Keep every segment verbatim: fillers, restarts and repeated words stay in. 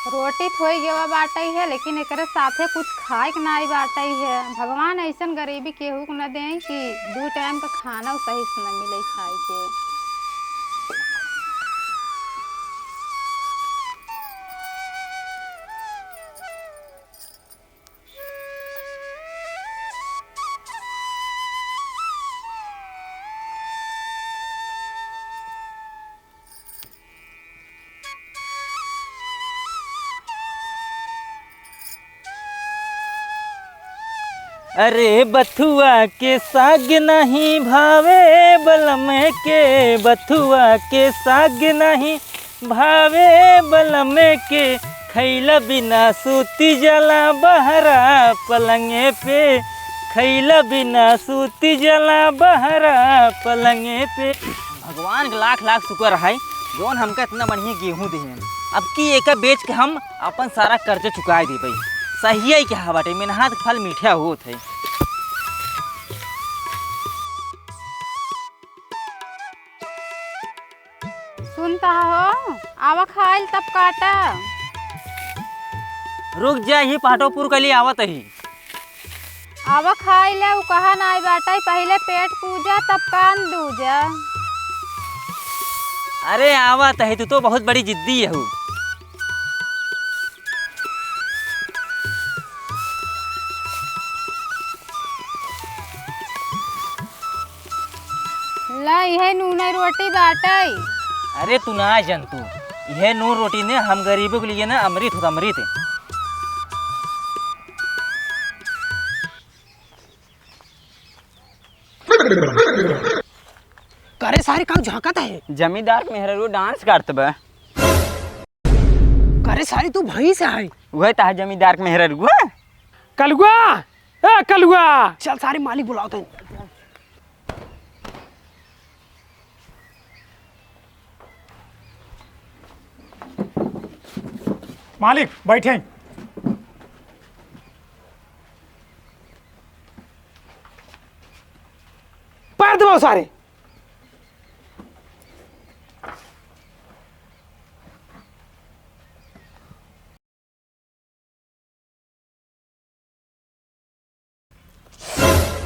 रोटी त होइ गवा बाटइ है, लेकिन एकरे साथे कुछ खाए के नाई बाटइ है। भगवान अइसन गरीबी केहू को न दें कि दू टाइम का खाना सही से न मिले खाए के। अरे बथुआ के साग नहीं भावे बलम के, बथुआ के साग नहीं भावे बलम के, खइला बिना सूती जाला बहरा पलंगे पे, खइला बिना सूती जाला बहरा पलंगे पे। भगवान के लाख लाख शुक्र है, जौन हमका इतना बढ़िया गेहूं दिहे। अब की एका बेच के हम अपन सारा कर्जा चुकाए देबे। सही है क्या बाटे, मेहनत के फल मीठा होत है। सुनता हो, आवा खाइल तब काटा। रुक जा, ही पाटोपुर के लिए आवत ही। आवा खाइले, उ कहा नाई बाटइ, पहिले पेट पूजा तब कान दूजा। अरे आवा तही, तू तो बहुत बड़ी जिद्दी है। ला, इहे नून रोटी बाटइ। अरे तू ना जन तू, इहे नून रोटी ने हम गरीबों के लिए ना अमृत होत, अमृत। करे सारे काम झांकत है। जमींदार मेहरारू डांस करत बा। करे सारे तू भैंस है। वह ता जमींदार मेहरारू। कलुआ, ए कलुआ। चल सारे मालिक बुलाओ तो। मालिक, बैठे। पैर दबाओ सारे।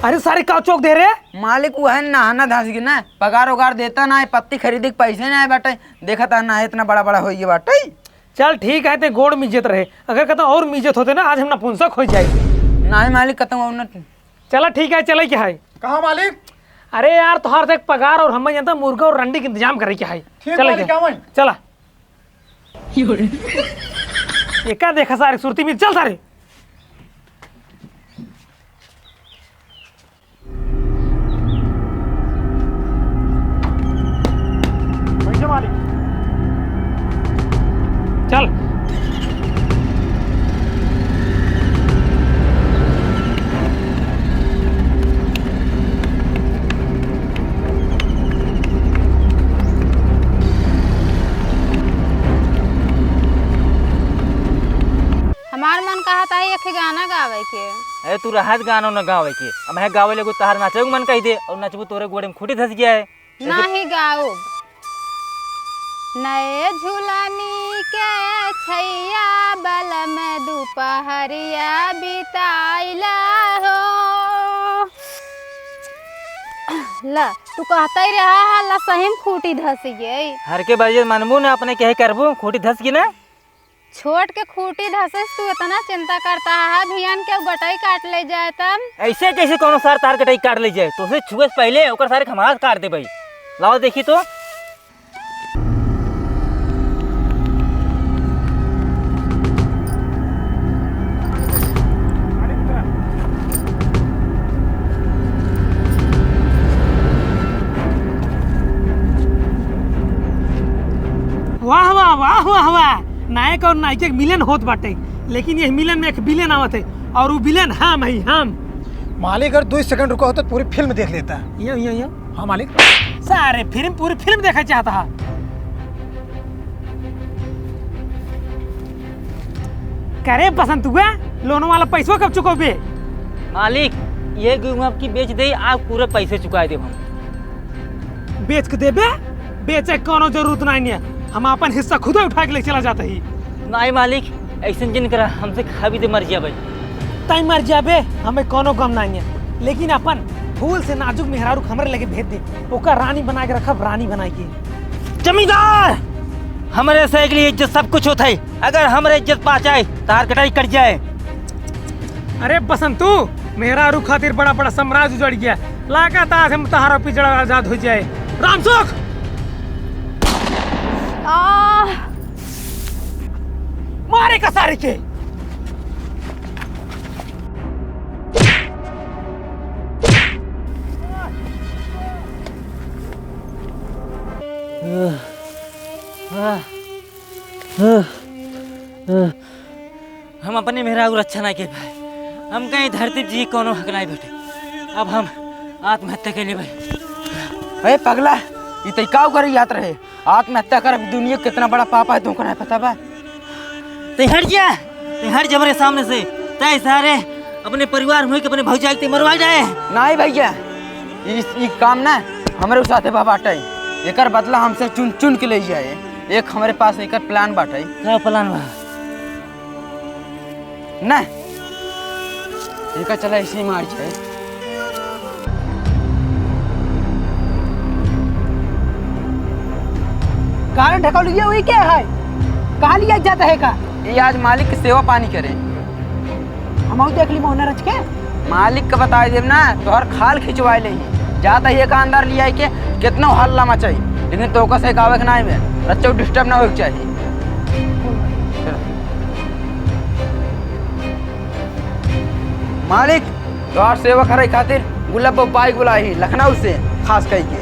अरे सारे, का चौक दे रे? मालिक, वह नहाना धस गए ना, पगार उगार देता ना है, पत्ती खरीदे के पैसे ना है बाटे, देखा था ना इतना बड़ा बड़ा हो गया बाटे। चल ठीक है, ते गोड़ मिजत रहे, अगर कतौ और मिजत होते ना, आज हम नपुंसक हो जाए। नहीं मालिक, कतौ और ना। चला ठीक है, चले क्या है? कहाँ मालिक? अरे यार, तोहार देख पगार और हमें जनता मुर्गा और रंडी के इंतजाम करे क्या है? ठीक चले मालिक, क्या? क्या वहीं? चला। एका देखा सारे सुरती में, चल सारे। बैठे मालिक। चल। हमार मन कहत है एक गाना गावे के। अरे तू रहत गानो न गावे के, अब है गावे लगू तहार नाचे के मन कही दे, और नचबू तोरे गोड़े में खूंटी धस गया है। नाही गाउब। नए झुलनी के छैया बलम दुपहरिया बिताइला हो। ला, तू कहता ही रहा है, ला सही में खूंटी धस गई। हर के बजे मनबू ना, अपने कहे करबू, खूंटी धस गई ना। छोट के खूंटी धसेस तू इतना चिंता करता है, भियन के गटई काट ले जाए तब? ऐसे कैसे कोनो सार तार गटई काट ले जाए? तोसे छुए से पहले ओकर सारे खमास काट दे भाई। लाओ देखी तो। वाह, वाह, वाह, वाह, वाह। नायक और नायिका के मिलन होत बाटे, लेकिन यह मिलन में एक विलेन आवत है, और वो विलेन हम है, हम। मालिक, अगर दो सेकंड रुका होता तो पूरी फिल्म देख लेता। यो, यो, यो। हाँ, मालिक। सारे फिल्म, पूरी फिल्म देखा चाहता है। करे बसंत हुआ, लोन वाला पैसवा कब चुकौबे? मालिक, ये गेहूं आपकी बेच दे, आप पूरे पैसे चुका देब हम। बेच के देबे? बेचे के कोनो जरूरत नहीं है, हम अपन हिस्सा खुदे उठा के ले चला जाता ही। नाहीं मालिक, अइसन जिन करा, हमसे खा भी दे मर जाबे। तैं मर जाबे, हमें कौनो गम नाहीं है, लेकिन अपन फूल से नाजुक मेहरारू के हमरे लगे भेज दे, ओका रानी बना के रखब, रानी बना के। जमींदार, हमरे से अगली इज्जत सब कुछ होत है, अगर हमरे इज्जत पा जाए, तार कटाई कट जाए। अरे बसंतू, मेहरारू खातिर बड़ा बड़ा साम्राज्य उजड़ गया, लागत आज हम तहारा पिजड़ा आजाद हो जाए। रामसुख! आ! मारे का सारे के। हम अपने मेहरारू रक्षा ना के पाए, हम कहीं धरती जी कोनो हक नहीं बटे। अब हम आत्महत्या के लिए भाई। अरे पगला, ई तै काउ करे जात रहे? आत्महत्या करब दुनिया कितना बड़ा पाप है, तुमको नहीं पता बा? तै हट जा, तै हट जा हमरे सामने से। तै सारे अपने परिवार में के अपने भौजाई के मरवा जाए। नहीं भैया, इस, ई काम ना हमरे साथे बा बाटे। एकर बदला हमसे चुन चुन के ले जाए। एक हमरे पास एकर प्लान बाटे। का प्लान बा? ना, एका चला ऐसे ही मार जाए। कारण ढकौलिया हुई क्या है? कहाँ लिया जाता है का? ये आज मालिक के सेवा पानी करे। हम देख ली मोहना रच के। मालिक के बताई देब ना, तोहर खाल खिंचवाए ले ही। जाता ही एका अंदर लिया के कितनो हल्ला मचाई, लेकिन तोका से गावे के नाई में रच्चो डिस्टर्ब ना होए के चाहिए। चलो। मालिक, तोहार सेवा करे खातिर गुलाबो बाई बुलाई लखनऊ से खास कई के।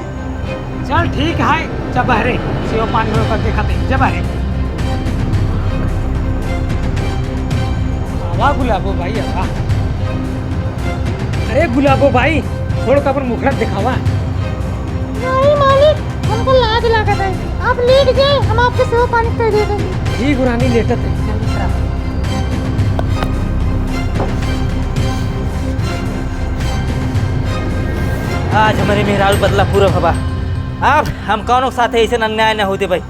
चल ठीक है, जब बहरे सेवा पानी होए कर देखा थे, जब बहरे। आवा गुलाबो भाई, आवा। अरे गुलाबो भाई, थोड़ा अपन मुखड़ा दिखावा। नहीं मालिक, हमको लाज लागत है। आप लेट जाए, हम आपके सेवा पानी कर देते हैं। ठीक रानी, लेटत है। आज हमरे मेहरारू बदला पूरा भवा। अब हम कौनो के साथे ऐसे अन्याय न होते भाई।